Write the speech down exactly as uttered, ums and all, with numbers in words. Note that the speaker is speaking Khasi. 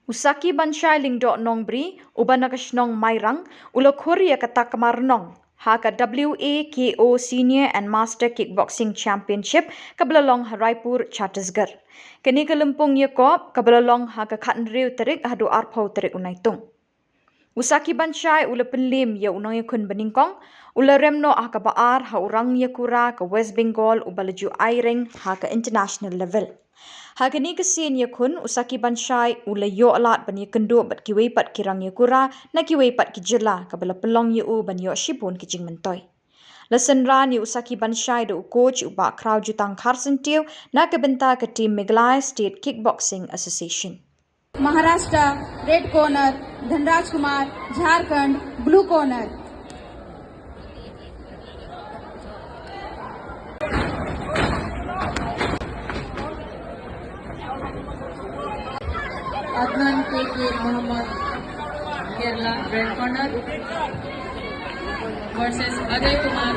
U Saki Banshai Lyngdoh Nongbri, uba na ka shnong Mairang, u la khur ïa ka takma rnong ha ka W A K O Senior and Master Kickboxing Championship kaba la long ha Raipur, Chhattisgarh. Kane ka lympung ïakob kaba la long ha ka khathynriew tarik haduh arphew tarik u Naitung. U Saki Banshai u la pynliem ïa u nongïakhun banyngkong, u la rem noh ha kaba ar ha u rangïakura ka West Bengal uba la ju aireng ha ka international level. Ha kane ka sien ïakhun, u Saki Banshai u la ïoh lad ban ïakynduh bad kiwei pat ki rangïakura na kiwei pat ki jylla, kaba la pynlong ïa u ban ïoh shibun ki jingmyntoi. La synran ïa u Saki Banshai da u coach, u Bah Khrawjutang Kharsyntiew, na ka bynta ka team Meghalaya State Kickboxing Association. Maharashtra, red corner, Dhanraj Kumar, Jharkhand, blue corner. Adnan K K Mohammed, Kerala, red corner, versus Ajay Kumar.